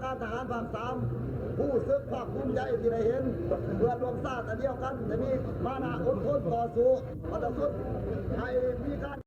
ການທະຫານພາກສາມ ຮູ້ສຶກພາກພູມໃຈທີ່ໄດ້ເຫັນເພື່ອນຮ່ວມຊາດອັນດຽວກັນ ໄດ້ມີມານະອົດທົນຕໍ່ສູ້ມາແຕ່ຊຸດ ໃຫ້ມີການ